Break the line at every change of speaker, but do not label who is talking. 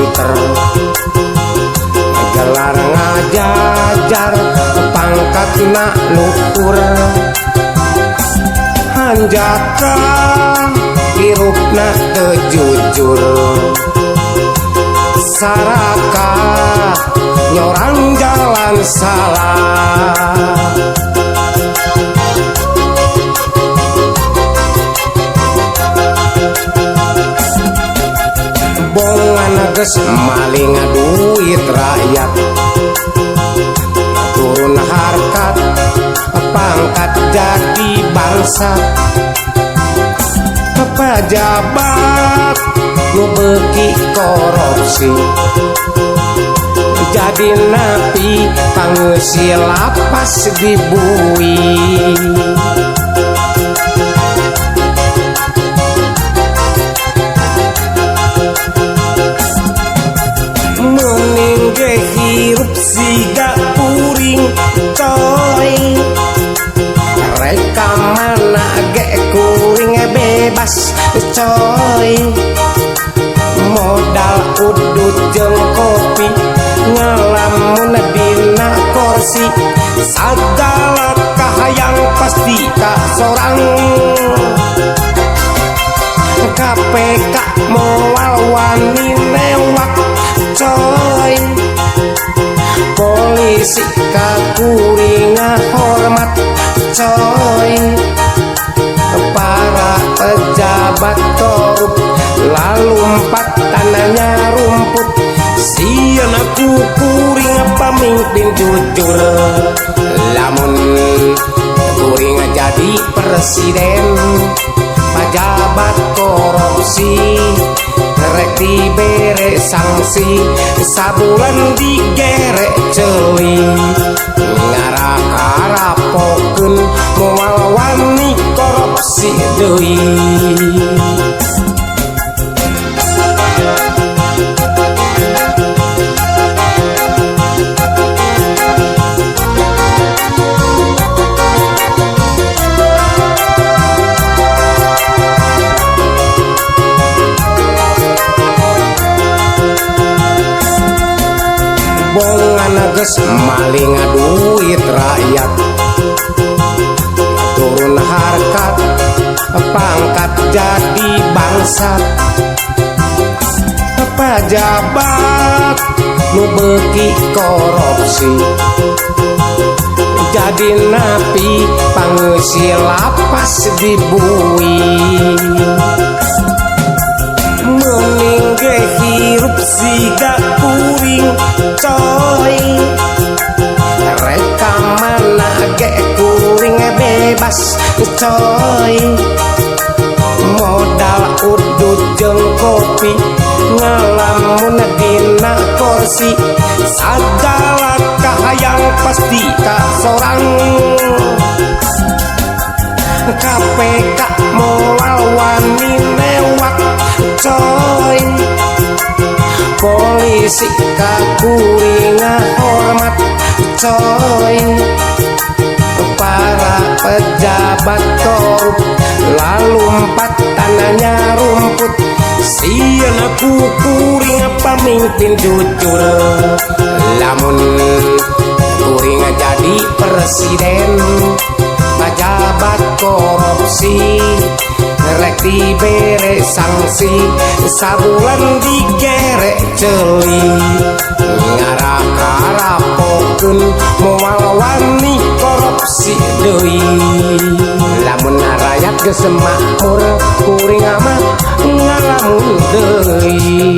Pinter gelar ngajajar pangkatna luhur hanjaka hirupna teu jujur sarakah nyorang jalan salah. Bongan geus maling duit rakyat turun harkat pangkat jadi bangsa pejabat nu beuki korupsi jadi napi pangeusi lapas dibui. Mending ge hirup siga kuring coy rek ka mana ge kuring bebas coy modal udut jeung kopi ngalamun dina kursi sagala kahayang pasti ka sorang KPK moal wani newak coy polisi ka kuring hormat coy para pejabat korup lalumpat tanahnya rumput sieun aku kuring pamimpin jujur lamun kuring jadi presiden pejabat korupsi rek dibere sanksi sabulan digerek ceuli ngarah karapokeun moal wani korupsi deui. Bongan geus maling duit rakyat turun harkat pangkat jadi bangsat pejabat nu beuki korupsi jadi napi pangeusi lapas dibui. Mending ge hirup siga kuring coy rek ka mana ge kuring bebas coy modal udut jeung kopi ngalamun dina kursi sagala kahayang pasti ka sorang KPK moal wani newak coy polisi ka kuring hormat coy para pejabat korup lalumpat tanahnya rumput sieun aku kuring pamimpin jujur lamun kuring jadi presiden pejabat korupsi rek dibere sanksi sabulan digerek ceuli ngarah karapokeun moal wani korupsi deui lamun rakyat geus makmur kuring mah ngalamun deui.